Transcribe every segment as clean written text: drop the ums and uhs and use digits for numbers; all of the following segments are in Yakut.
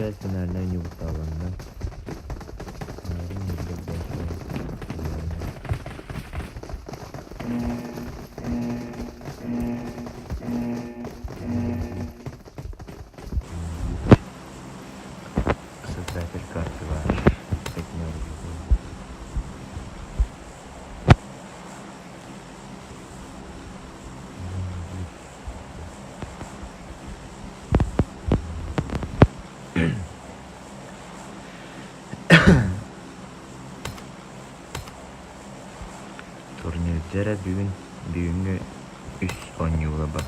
Дьэрэ финальнай ньугутааланна. Создатель карты ваш. Турнирдара бүгүн бүгүҥҥү үс оонньуулаба.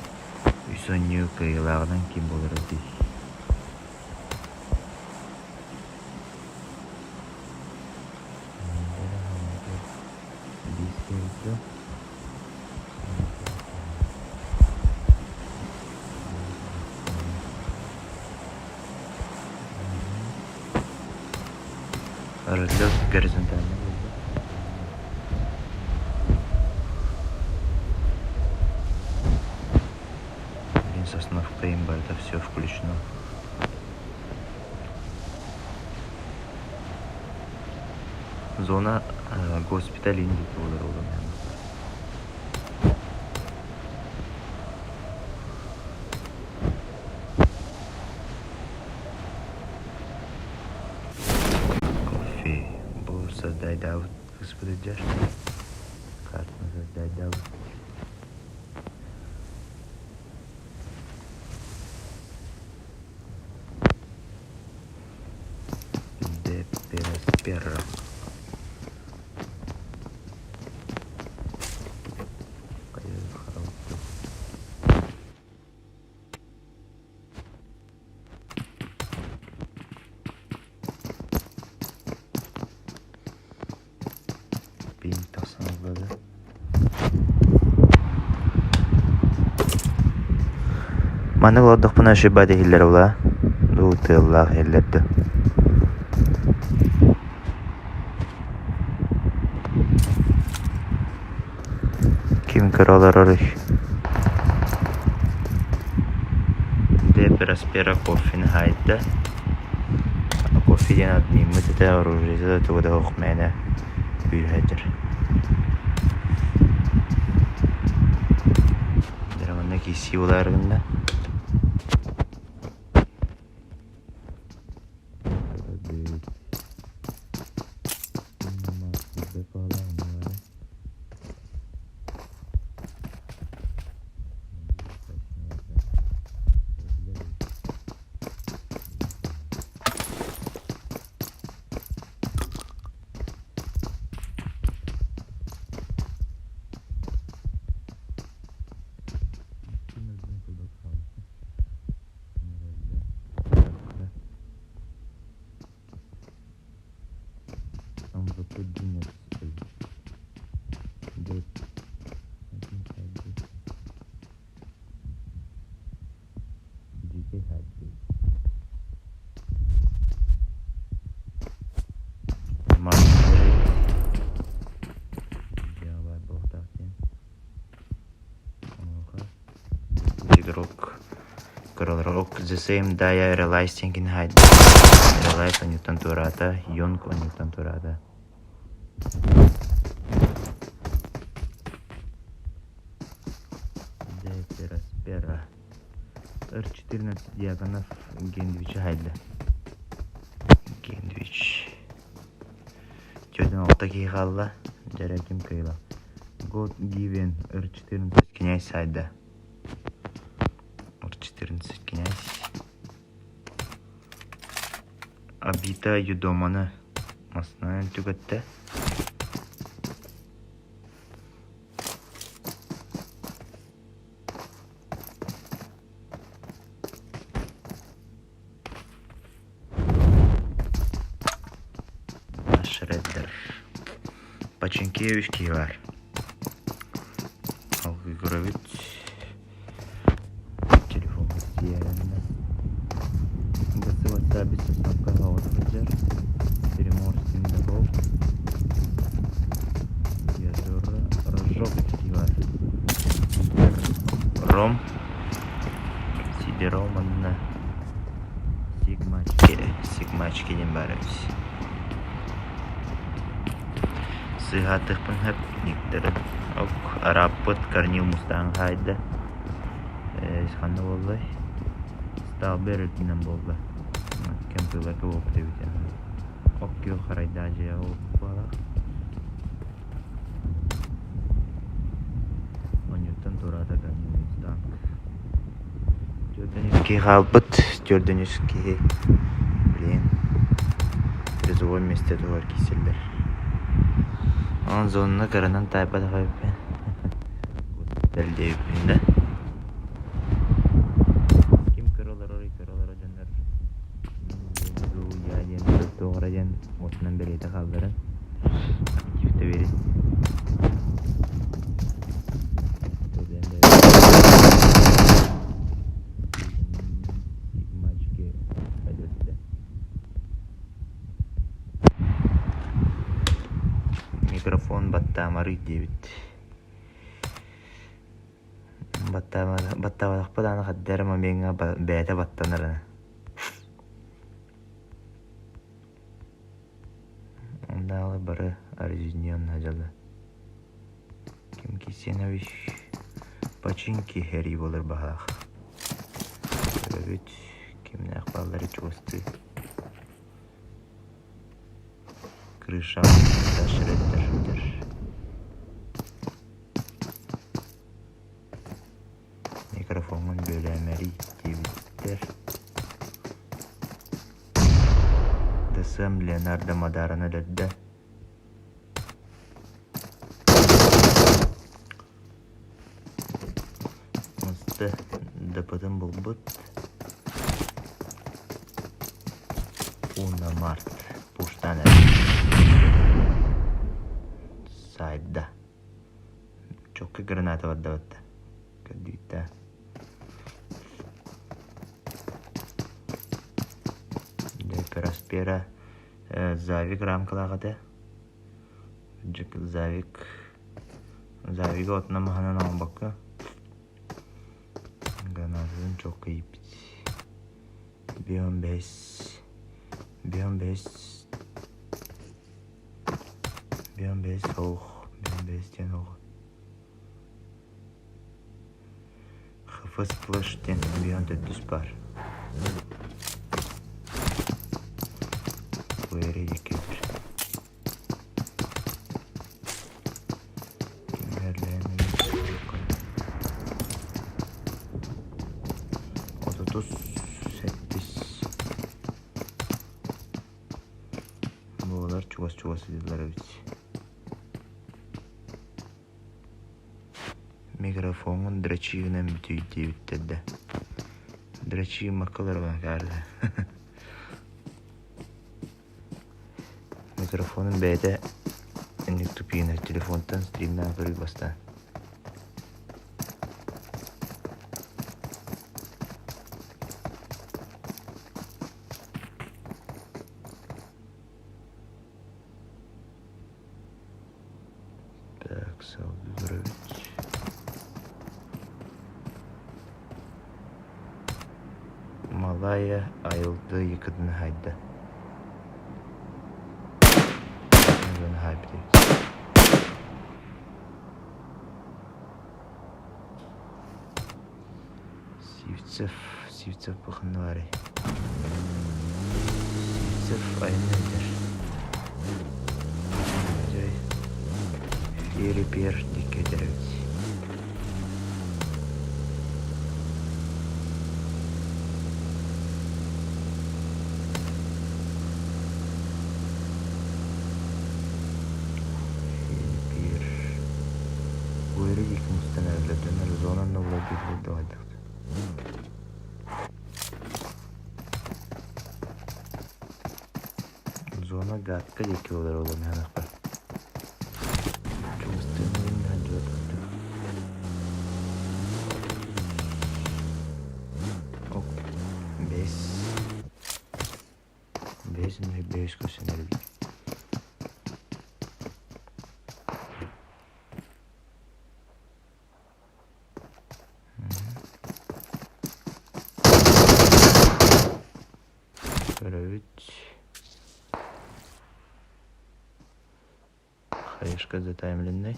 Үс оонньуу кыайыылааҕынан ким буолара дии. Разлет горизонтальный буолла. Блин, сосновка имба, это все включено. Зона госпиталь Индии буолар Кофе бу создайдаабыт кыыспыт илдьэр. Картаны создайдаабыт. Де Пересперо. Пин тахсан ылла да. Маннык олордохпуна ошибать иһиллэр буолаа дуу тыаллаах иһиллэр дуу Ким көрө олороруй? Де Проспера кофены хаайда. Кофе диэн адмиммыт этэ, оружиета да тугу да суох мээнэ күүһэ этэр. Дьэ манна киирсии буолаары гынна. Игрок Игрок The Same Daya Realize Thinking Hide Realize онньуттан туораата, Йонг онньуттан туораата. Де Р14 Дьяконов Гендвичи хайда. Гендвич. Тетин алта киһи хаалла. Дьэрэ ким кыайла. God Given Р14 князь сайда. Р14 князь. Абита Юдоманы массынан түгэттэ. Шреддер. Починкевич киһи баар. Алгыы көрөбүт. Телефоммут тиэрэннэ. ГСВТ бессоставка оҕото сылдьар. Приморский Дабол. Ядора Рожок киһи баар. Ром. Сидером манна Сигма 4. Сыыһаатыахпын сөп никтэрин. Ок, арааппыт Корнил Мустаҥ хаайда. Ханна буоллай? Сталбер үрдүнэн буолла. Кемпилергэ буолбут эбит. Ок күөх харайдаах дьиэҕэ буолбут буолар. Онньуттан туораата Корнил Мустанг. Төрдүн үс киһи хаалбыт. Төрдүн үс киһи блин призовой миэстэ туһугар киирсэллэр. Онон зонаны кыранан таайбатах эбиппин. Диэбиппин да. Ким көрө олорор, көрө олорор дьоннор дуу, я диэн туох эрэ диэн уотунан бэлиэтэ хаалларан активта биэрин. Микрофон баттаамарый диэбит. Баттаабатахпыт аны хадда эрэ момеҥҥа бэйэтэ баттанар Оннааҕы бары Арзиньон дьалы. Ким Кисенович Починки эрий буолар баһаах. Көрөбүт кимнээх бааллары чугастыы. Крыша шреддер. Микрофоҥҥун бүөлээмэрий диэбиттэр. ДСМ Леонардо Мадараны өлөрдө. Мусты ДП-тын булбут. Уна Март пуштан Сайда. Чокка граната барда Көрдүүттэ. Пераспера Завик рамкалаах этэ. Завик Завига отунан маһынан оҥорбокко гранататын чокка ииппит. Бион бэс Бион бэс Бион бэс ох Бион бэс диэн ох ХФ Сплэш диэн бион төрдүс баар. Куэри диэки Отутус сэттис буолар чугас-чугас сыталлар эбит. Микрофоҥҥун дрочигынан бүтүй диэбиттэр да. Дрочи маккалар баар Микрофонун бэйэтэ инник тупиина телефонтан стримнаан көрүү бастаан. Так, салгыы көрөбүт. Малая айылды якытын хайда. Сивцев, Сивцев бу ханна баарый? Сивцев айанна этэр. Ферри-пер диэки этэр эбит. Ферри-пер. Уэри диэки мустан эрэллэр дьоннор зонанна була биэрдэ хайдах Зона гадка диэки буолар оломианахпар. Ок, бес. Бес, бес көсөн эбит. Көрөбүт. Хаешка затаймленный.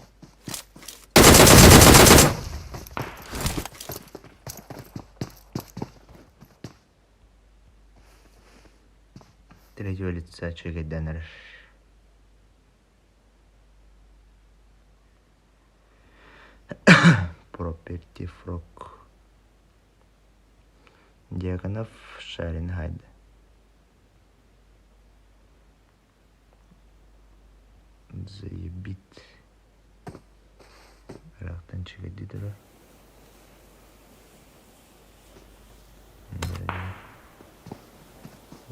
Третьего лица чөгэйдээн эрэр. Property Frog Дьяконов Шарин хаайда. Заебит. Ыраахтан чэгэйдии турар.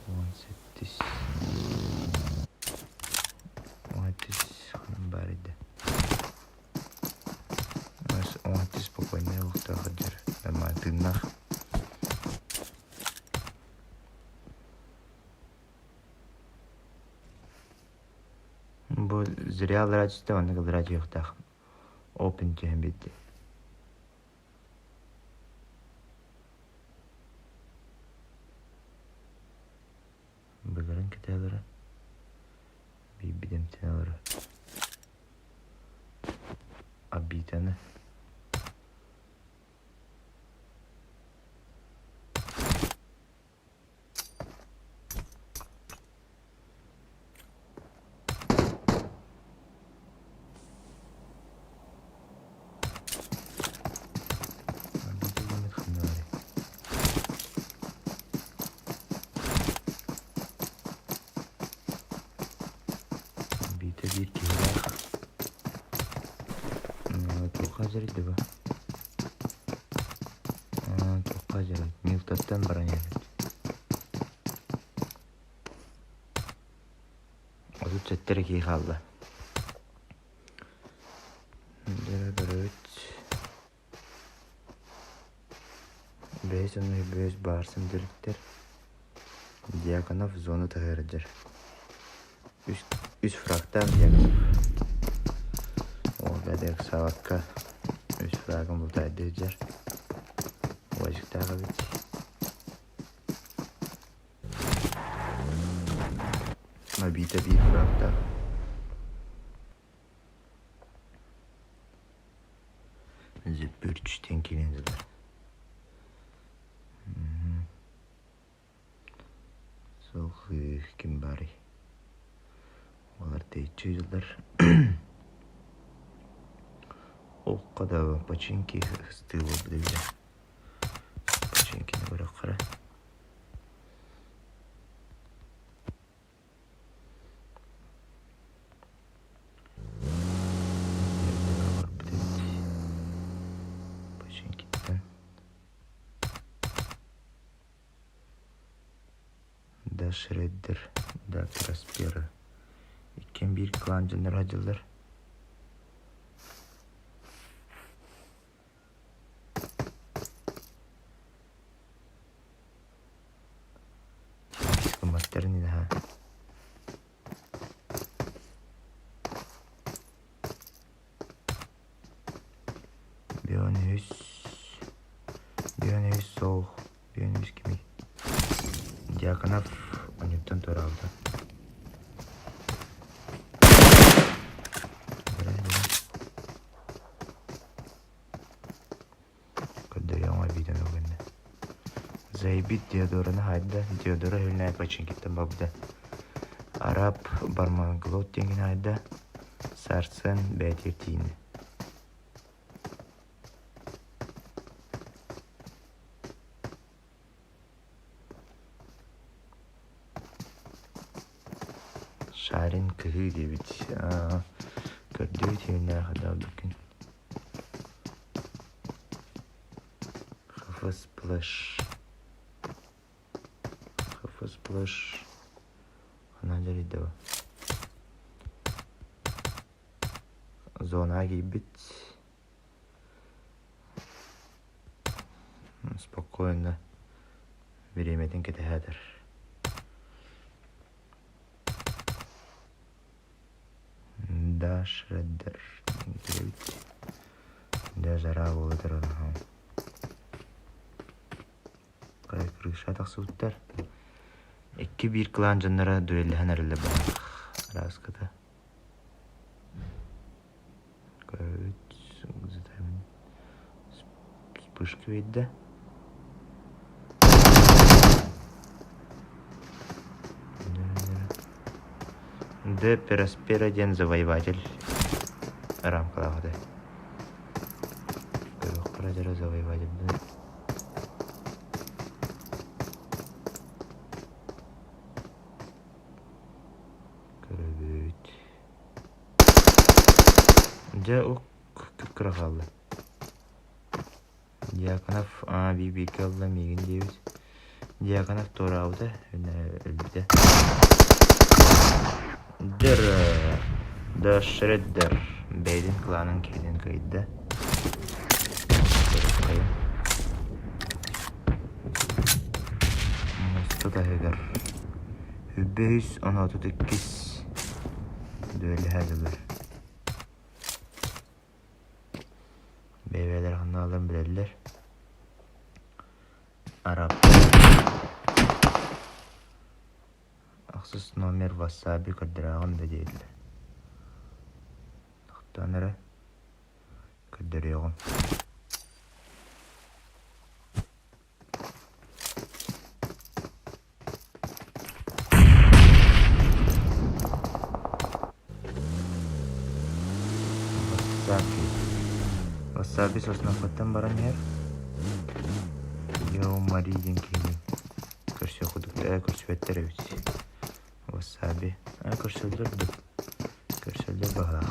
18 18 ханан баар этэ. 18 спокойнай олохтоох сылдьар. Нормально тыыннаах. Бу зря аллараа түстэ, маннык аллараа түһүөхтээх. Open түһэн биэрдэ. Былырын кэтээлэрэ биирбит эмтэнэлэрэ обитаны Биитэ биир киһилээх туохха дьарыйда бу? Туохха дьарыйда? Милтоттан баран иһэбит. 37 эрэ киһи хаалла. Дьэ көрөбүт. Бэһис уонна үһүс баарсын төрүттэр. Дьяконов зона таһыырдьар. Үс, үс фрагтаах Дьяконов. Ол бэдик саҕакка үс фрагын бултаайдыыр. Уазиктаах эбит. Мобита биир фрагтаах. Зиппүрчтэн киирэн сытар. Салгыы ким баарый? Олор тэйиччи ыйыллар. Окко да починки ыстыы буолбут эбит. Починкини көрөххө. Починкиттан Да Шреддер, да Проспера. Иккиэн биир клан дьонноро сылдьаллар. Гымматтарын инаһаа. Бион үс Бион үс суох Бион үс кимий? Дьяконов онньуттан туораабыта. Көрдөрүөҥ эбиитин ол гэннэ. Заебит Диодораны хаайда, Диодора үһүнэ починкиттан барбыта. Араб Барманглот диэҥин хаайда, Сарсен бэйэтигэр тиийиннэ. Шарин кыһыы диэбит. Көрдүбүт иһиннээх даабыккын. ХФ Сплэш. ХФ Сплэш. Ханан дьарыйда бу? Зонаҕа киирбит. Спокойно бириэмэтин кэтэһээтэр. Да, шреддер диэбит. Дьэ, жара буола турар. Крыша тахсыбыттар. Икки биир клан дьонноро дуэллэһэн эрэллэр баҕар. Араската. Вспышка биэрдэ. Д. Пераспера диэн завоеватель рамкалаах этэ. Көрүөххэ эрэ завоеватель Көрөбүт. Дьэ, кып-кыра хаалла. Дьяконов биир-бииргэ ылла миигин диэбит. Дьяконов туораабыта, өлбүтэ. Дыр, да Шреддер бэйэтин кланын киһитин кыайда. Муоста таһыгар үбүс 32 дүөлэһэ Бэйэ-бэйэлэрин ханнааларын билэллэр. Араб. Ахсыс номер вассаби көрдөрөөҕүн да диэтилэр. Тохтоон эрэ көрдөрүөҕүм. Васаби. Васаби сосновкаттан баран иһэр. Йоу Мари диэн киһини көрсүөх курдук көрсүбэттэр эбит. Васаби. А көрсөллөр дуу? Көрсөллөр баһаах.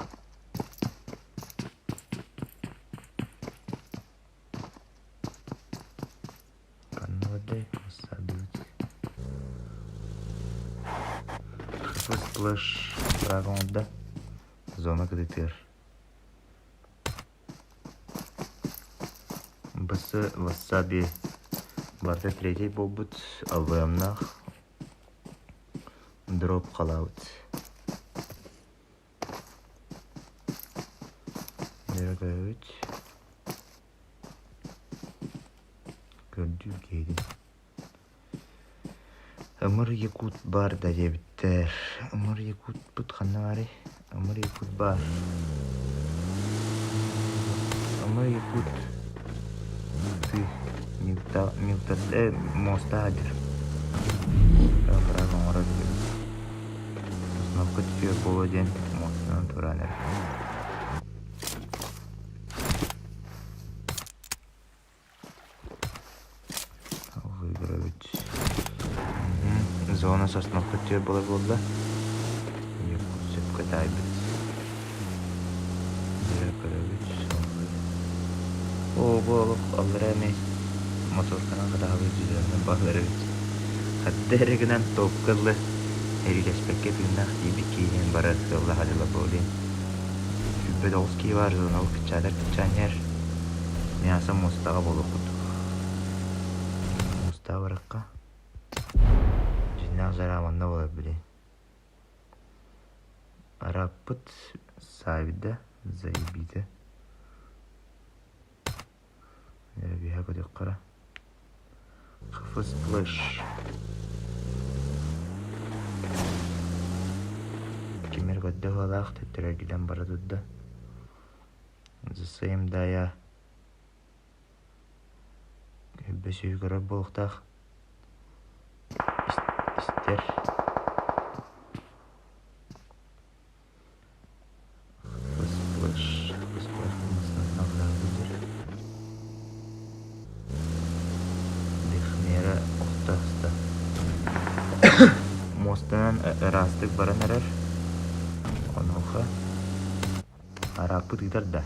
Ханна бардай? Васабибыт. Сплэш фраг оҥордо. Зона кытытыар. Бысы Васаби барыта третий буолбут АВМ-наах дроп халаабыт. Дьэ көрөбүт. Көрдүүр киһитин. Ымыр Якут баар да диэбиттэр. Ымыр Якутпут ханна баарый? Ымыр Якут баар. Ымыр Якут ты Милта Милта муоста аадыр. Фраг оҥорор эбит. Сосновка түһүө буолуо диэн муостанан туран эрэ. Выигрывать. Зона сосновка түөр буолар буолла. Сөпкө таайбыт. Дьэ көрөбүт. Оо, бу олох аллара эмиэ моторканан хатаһабыт дьүлүөннэн баһылар эбит. Хадда эрэ гынан топка ылла. Эрилэспэккэ тыыннаах тиийбит киһинэн барар сыаллаах дьыла буолуо. 29 киһи баар зонабыт кыччаатар кыччаан иһэр. Мясо муостаҕа буолуох курдук. Муостаҕа барахха. Дьиннээх жара манна буолар били. Араппыт саабида, заебита. Биһэ көтөххөрө. Фсплэш. Кимир көрдө быһыылаах, төттөрү эргиллэн бара турда. The same дая Өйбө көрөр буолуохтаах. Истэр. Фсплэш. Фсплэш Дихмера охто аста. Муостанан ыраастык баран эрэр. Онуоха арааппыт ыытар да.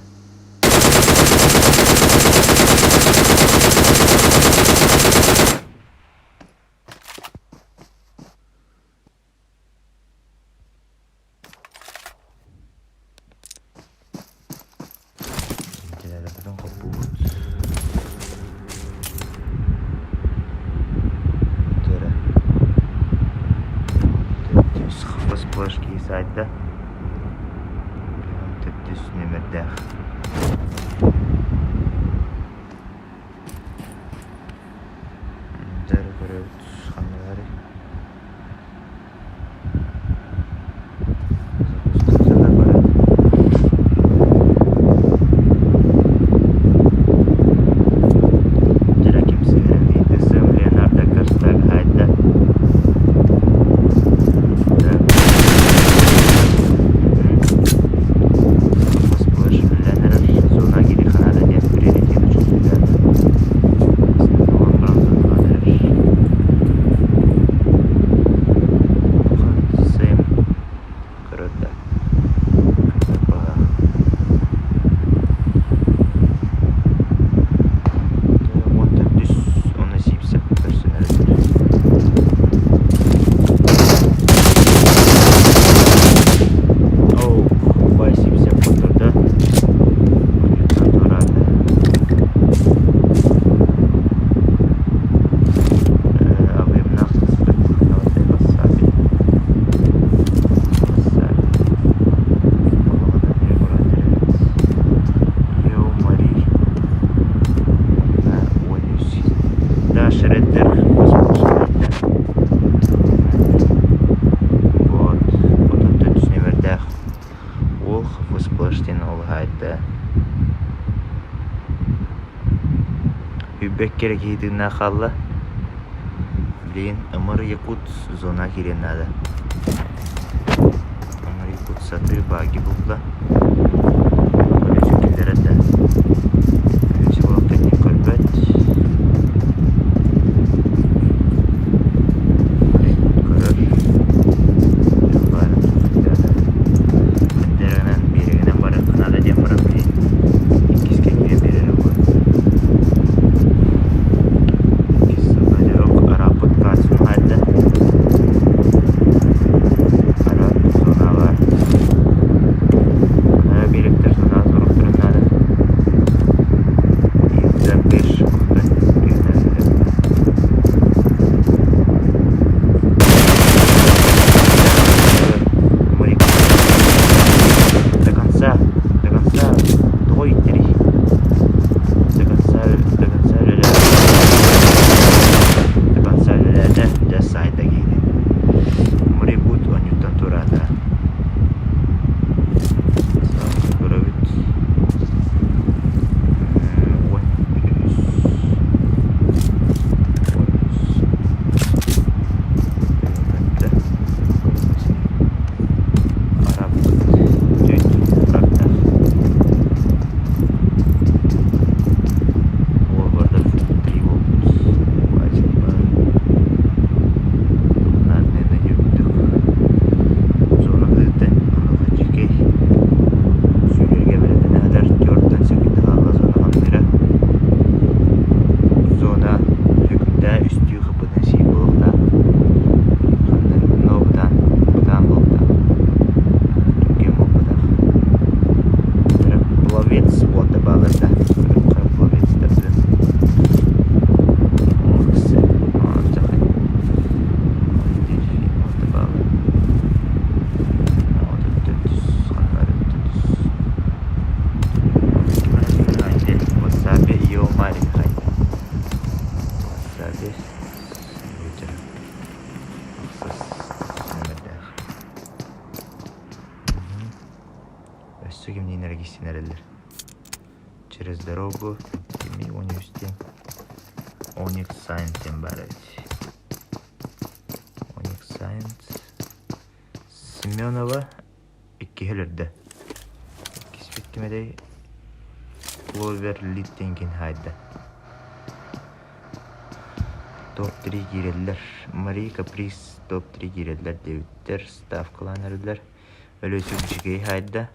Вентиляторбытын холбуубут. Дөрө. Төрдүс хапас киһи саайда. Төрдүс нүөмэрдээх. Дөрө көрөбүт ханналары. Уһаайда. Үүрбэккэ эрэ киһи тыыннаах хаалла. Билигин ымыр якут зона киириэн наада. Ымыр якут сатыы баги булла. Өлүсү киллэрэр да. Өлүсү олох кэннин көрбөт. Көрөр. Дэрэҕинэн биэрэгинэн барыахха наада диэн баран билигин иккискэ киирэн биэрэрэ буолуо. Иккис сылга арааппыт кассун хаайда. Араап зонаҕа Анараа биэрэктэр зонаҕа туруохтарын наада. Запиш До конца, до конца, тоҕо иттэрий? До конца, до конца үлэлээтэ. До конца үлэлээтэ, дьэ сайда киһини. Морибут оонньууттан туораата. Көрөбүт. 13. Зона сөкүндэ үстүү хапытын сиир буолуохтаах. Но бытаан, бытаан буолуохтаах. Түргэн буолбатах. Пловец уонна бааларда. Пловец тардын. Васаби Йомарихай. Васаби Бүтэр. Ахсыс нүмердээх. Өссө кимниин эрэ киирсэн эрэллэр. Через дорогу кими университет Onyx Science диэн баар эбит. Onyx Science Семенова иккиһи өлөрдө. Иккиспит ким этэй? Кловер Литтенкин хаайда. Топ-3 киирэллэр. Мари Каприз топ-3 киирэллэр диэбиттэр. Ставкалаан эрэллэр. Өлөөсүк үчүгэй хаайда.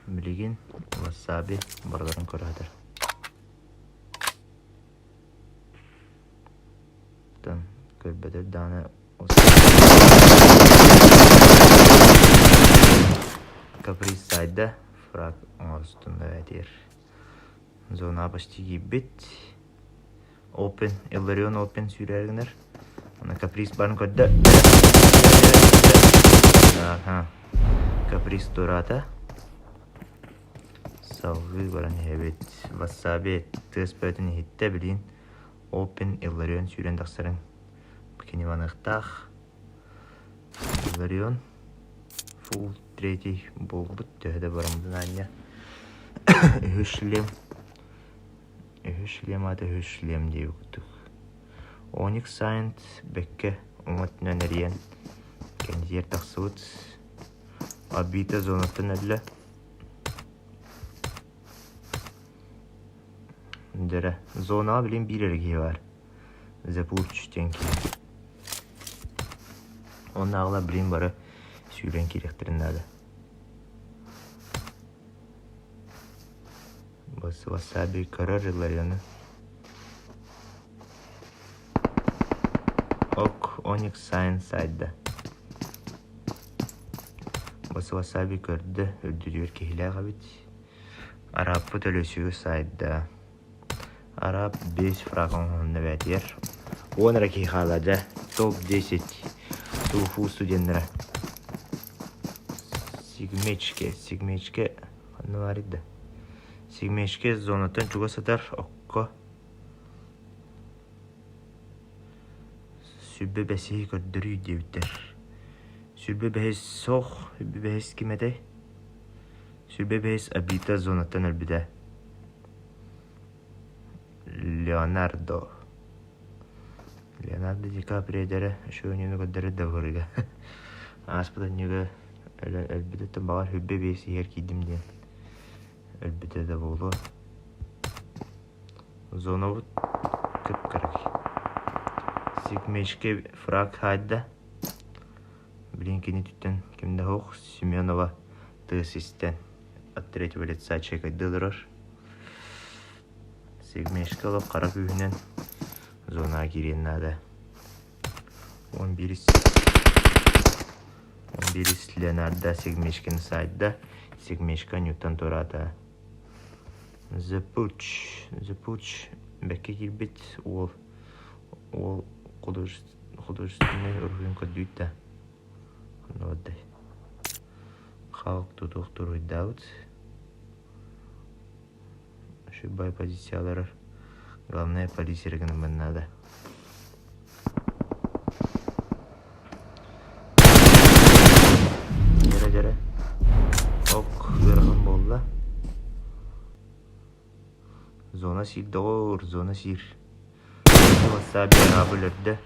Билигин Васаби барыларын көрө сытар. Көрбөтөр даҕаны Каприз сайда фраг оҥорустун эбэтиэр. Зона почти киирбит. Open, Илларион Open сүүрээр гынар. Аны Каприз барын көрдө. Аха. Каприз туораата. Салгыы баран иһэбит. Вассаби тыас бөтүн иһиттэ билигин Open Илларион сүүрэн тахсарын кини маныахтаах. Илларион фул третий буолбут төһө да бараммытын аанньа. Үһүс шлем. Үһүс шлем аата үһүс шлем диэбит курдук. Onyx Science бэккэ уҥа өттүнэн эрийэн кэнтиэр тахсыбыт. Орбита зонаттан өллө. Дьэрэ, зонаҕа билигин биир эрэ киһи баар. Запурч диэн киһи. Уоннааҕылар билигин бары сүүрэн киириэхтэрин наада. Васаби көрөр Илларионы. Ок, Onyx Science сайда. Васаби көрдө, үрдүтүгэр киһилээх эбит. Арааппыт өлөсүгү сайда. Араап 5 фраг оҥоһунна эбээтигэр. 10 эрэ киһи хаалла дьэ. Топ-10 ТУФУ студеннара. Сигмечке, Сигмечке ханна баарый да? Сигмечке зонаттан чугас сытар окко Сүрбэ бэсиһи көрдөрүү диэбиттэр. Сүрбэ бэһис суох, сүрбэ бэһис ким этэй? 25 Обита зонаттан өлбүтэ. Леонардо. Леонардо Ди Каприо эдэрэ үчүгэй көрдөрөр да быһыыга. Ааспыт анньыга өлбүтүттэн баҕар 25 иһэр киирдим диэн өлбүтэ да буолуо. Зонабыт кып-кыракый. Сигмечке фраг хаайда. Билин кини түттэн ким да суох Семенова тыас истэн от третьего лица чекайдыы олорор. Сигмечке олох хара күүһүнэн зонаҕа киириэн наада. 11 11 Леонардо Сигмечкин сайда. Сигмечка Ньютон туораата. The Purge The Purge бэккэ киирбит уол уол художественнай уруһуйун көрдүүт да онно Халк тутуох туруйдаабыт Шибай позицияларар главное полиция гыныммын наада Дьэрэ-дьэрэ. Ок, ыарахан буолла. Зона сиир доҕоор, зона сиир. Вассаби араабы өлөрдө.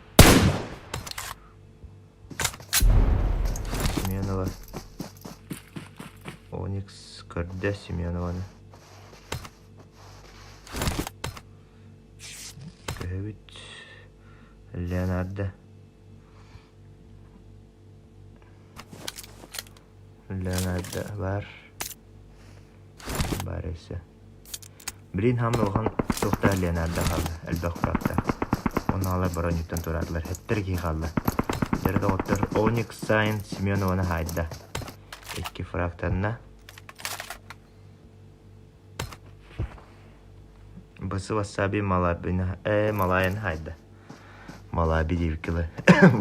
Семенова. Оникс көрдө Семенованы. Көһөбүт. Леонардо. Леонардо баар. Баар өссө. Блин хааман улахан суохтаах Леонардо хаалла. Элбэх кураптаах. Онно броньуттан тураатылар. Хэттэр киһи хаалла. Дьэ доҕоттор Оникс Сайн Семенованы хаайда. Икки фрактанна. Бысы васаби малабина малайын хайда. Малаби диэбиккэ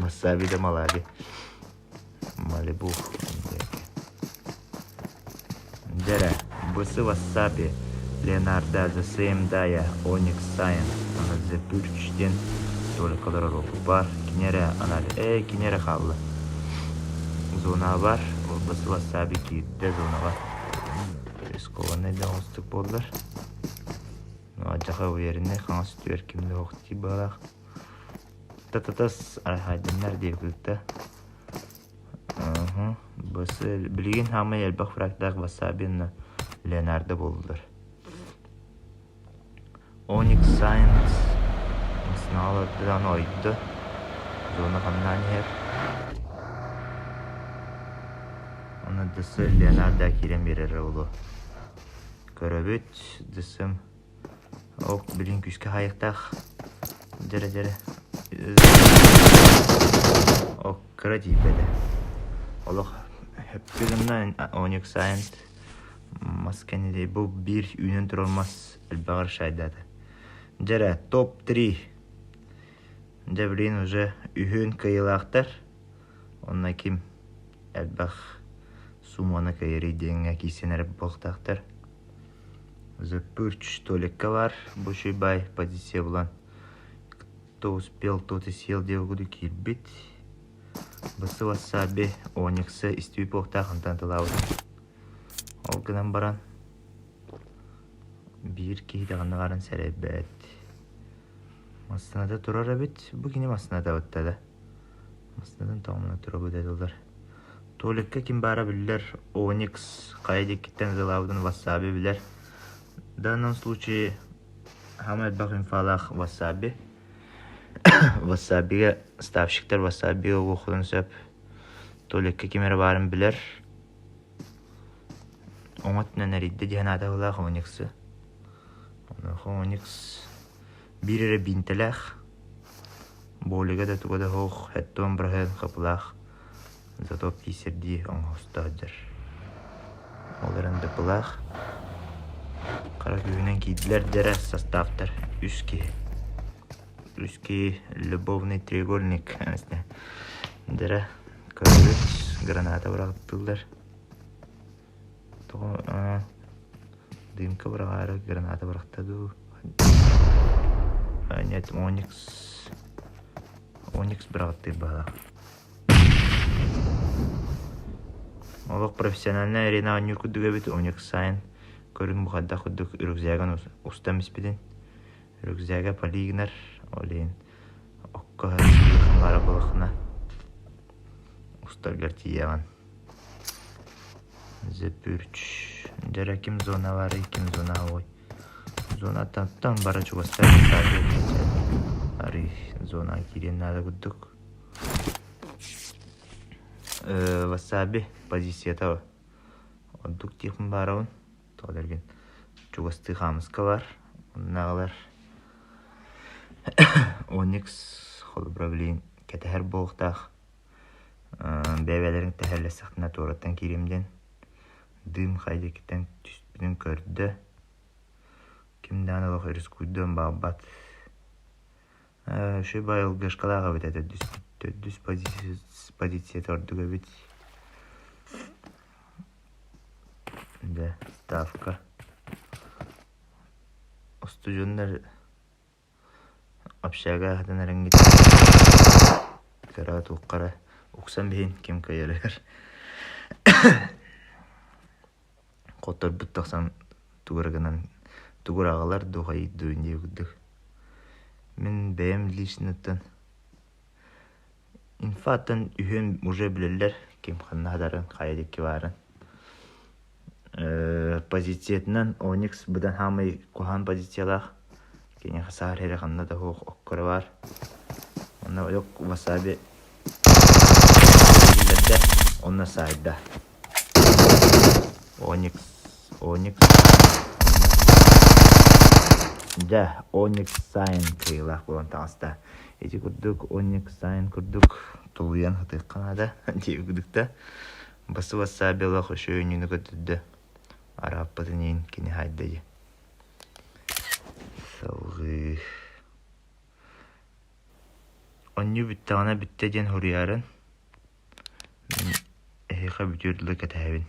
Васаби да малаби. Малибу. Дьэрэ, бысы васаби Леонардо the same Daya Onyx Science аны The Purge диэн только олорор баар. Кини эрэ анал кини эрэ хаалла. Зона бар. Бысы васаби киирдэ зонаҕа. Рискованнай да оҥостук буоллар. Алдьархай увереннай хаҥас өттүгэр ким да суох дии быһалаах. Та-та-тас архайданнар диэбиккэ Билигин саамай элбэх фрагтаах Васаби уонна Леонардо буоллулар. Onyx Science снаалардан ойдо. Зона хамнаан иһэр. Онно ДС Леонардо киирэн биэрэрэ буолуо. Көрөбүт, ДСм Ол билин күүскэ хаайыахтаах дьэрэ-дьэрэ Ол кыра тиийбэтэ. Олох хөпкө гынна Onyx Science мас кэннилэй бу биир үүнэн турар мас элбэҕэр шайдаата. Дьэрэ топ-3 Дьэ билигин уже үһүөн кыайыылаахтар. Онно ким элбэх сумманы кыайарый диэҥҥэ киирсэн эрэ буолуохтаахтар. The Purge туалекка баар бу үчүгэй позиция булан кто успел, тот и съел диэбит киирбит. Бысы вассаби Ониксы истибит буолуохтаах онтон тылаабыт. Ол гынан баран биир киһи даҕаны баран сэрэйбэт. Массыыната турар эбит. Бу кини массыыната бытта да. Массыынатын тоҕо турабыт этилэр. Туалекка ким баара биллэр, Оникс хайа диэкиттэн ыталаабытын Вассаби билэр. В данном случае саамай элбэх инфалаах Вассаби. Вассабига ставщиктар Вассабига уохутун сөп. Туалекка ким эрэ баарын билэр. Оҥо өттүнэн эрийдэ диэн ааталаах Ониксы. Онуоха Оникс биир эрэ биинтэлээх, буолуга да туга да суох, хэттуон быраһыан хапылаах, зато киисэрдии оҥосто сылдьар. Ол эрэн дапылаах, хара күүһүнэн киирдилэр дэрэ составтар үс киһи. Үс киһи любовный треугольник дэрэ көрбүт граната быраҕыттылар. Тоҕо дымка быраҕаары граната бырахта дуу? Нет, Оникс Оникс быраҕаттыыр баҕалаах. Олох профессиональнай арена оонньуур курдук эбит, Onyx Sign көрүҥ бу хайдах курдук рюкзагын устан испитин. Рюкзага полигнар, ол иһин окко бара былахна устаргар тиийэҕин. Зепүрч. Дьэрэ ким зона баарый, ким зона ой. Зонаттан бара чугастар арый зона киириэн наада курдук. Васаби позицията ордук диэхпин баарабын. Тоҕо дэргин чугастыы хаамыска бар. Оннааҕылар Оникс холобура билигин кэтэһэр буолуохтаах. Бэйэ-бэйэлэрин тэһэллэстэхтэринэ туораттан киириэм диэн дыым хайа диэкиттэн түспүтүн көрдө. Ким даҕаны олох рискуйдуон баҕарбат. Үчүгэй баҕайы ылгышкалаах эбит этэ төрдүс позицията ордук эбит. Дьэ, ставка. Устудьуоннар общага аһатан эрэҥҥит кыра туохха уксан биһин ким кыайарыгар хотторбут тахсан тугу эрэ гынан тугу эрэ аҕалар дуу хайыыр дуу диye курдук. Мин бэйэм личноттан инфаттан үһүөн уже билэллэр ким ханна сытарын, хайа диэки баарын. Позициятынан Оникс быдан хаамай куһаҕан позициялаах. Киниэхэ саһар эрэ ханна да суох оккоро баар. Онно ойох васаби биллэрдэ, онно саайда. Оникс, Оникс Дьэ, Оникс Сайн кыайыылаах буолан таҕыста. Ити курдук Оникс Сайн курдук тулуйан сытыахха наада диэбит курдук да. Басты-бассаабелах өссө өнүүнү көрдөрдө. Арааппытын иһин кини хаайда дии. Салгыы. Онньуу бүттэҕинэ бүттэ диэн суруйаарын. Мин эһиэхэ бүтүөр дылы кэтэһэбин.